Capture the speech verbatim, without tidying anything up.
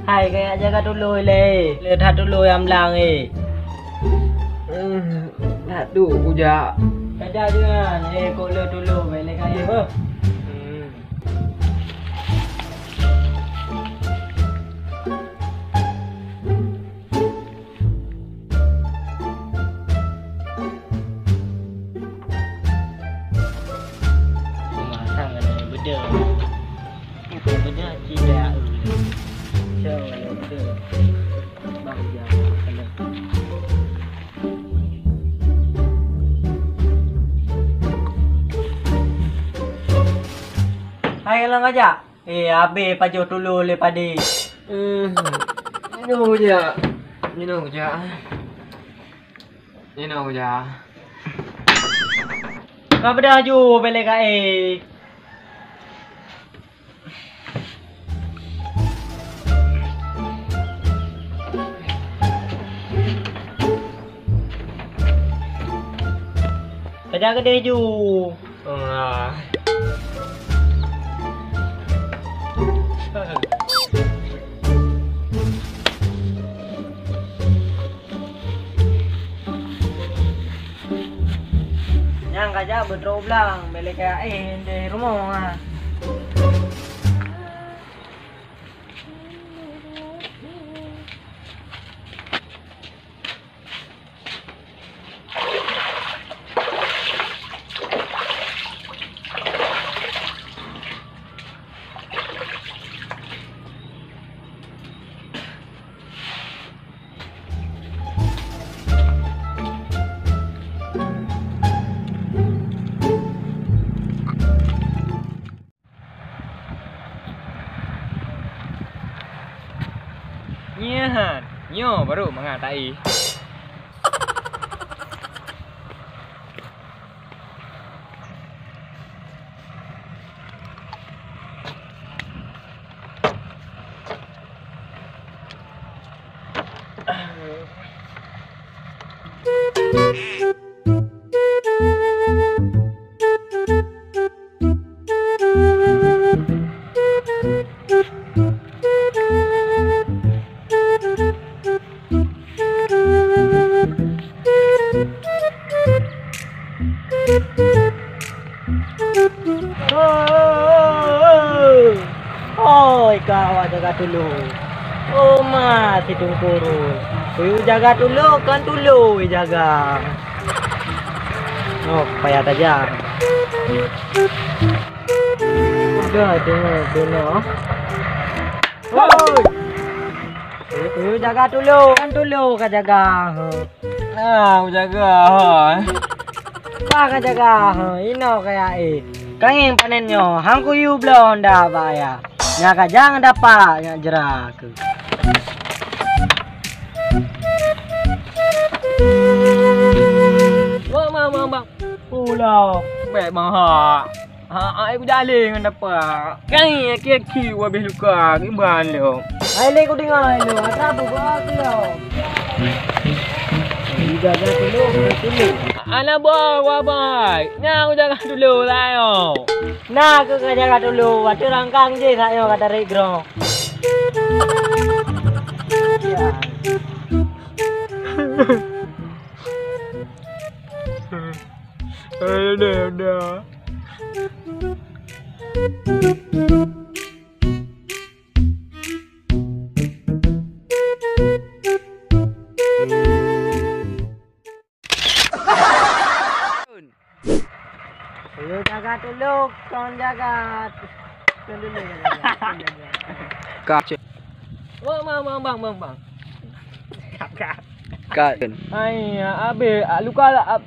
Hai, kajak jaga tulô lé. Lé that tulô nyang blang, eh. That tu kujak. Kajak jangan, eh, kok lé tulô, bèk lé kayèe, beuh. Masang keunan beudôh. Beudôh cit dak. Cong keunan beudôh. Bang, jangan keunan. Hai, kalon kajak. Eh, abéh pajoh tulô lé padé. Eh, minong jak. Minong jak. Minong jak. Ka beudah ju bèk lé kayèe. Kajak keudéh ju. Ah. Nyang kajak beutrok u blang, bèk lé kayèe di rumoh, ah. Nyan, nyoe baru mangat tahi. Oi, ka awak jaga tulô. Oh, ma, si Teungku Rul. Kuyue jaga tulô, kan tulô jaga. Oh, payah tajak. Udah, tengok, tengok. Oi! Kuyue jaga tulô, kan tulô ka jaga. Ah, jaga, ha. Bah ka jaga, ha, inoe kaya, eh. Kayèe panen nyoe, han kuyue bloe honda bak ayah. Nyan ka jang dapat, nyak jra keuh. Bang, bang, bang, bang. Pulang. Bèk, bang, ha. Ha, ai kujaleng ngon dapa. Kai aki-aki habéh luka kiban lom. Ai lé kudeungoe lom, atra buba lom. Jaga tulô, tulô. Alah boh, wah bai. Nyan kujaga tulô lah nyoe. Na keuh kajaga tulô, watèe rangkang jih sayoe ka tarék groe. Aduh, udah. Ayo jaga tulô, kon jaga. Kon tulô jaga. Ka. Bang, bang, bang, bang, bang, bang. Kat, kat. Kat. Ai, abéh, ah, luka lah, ah.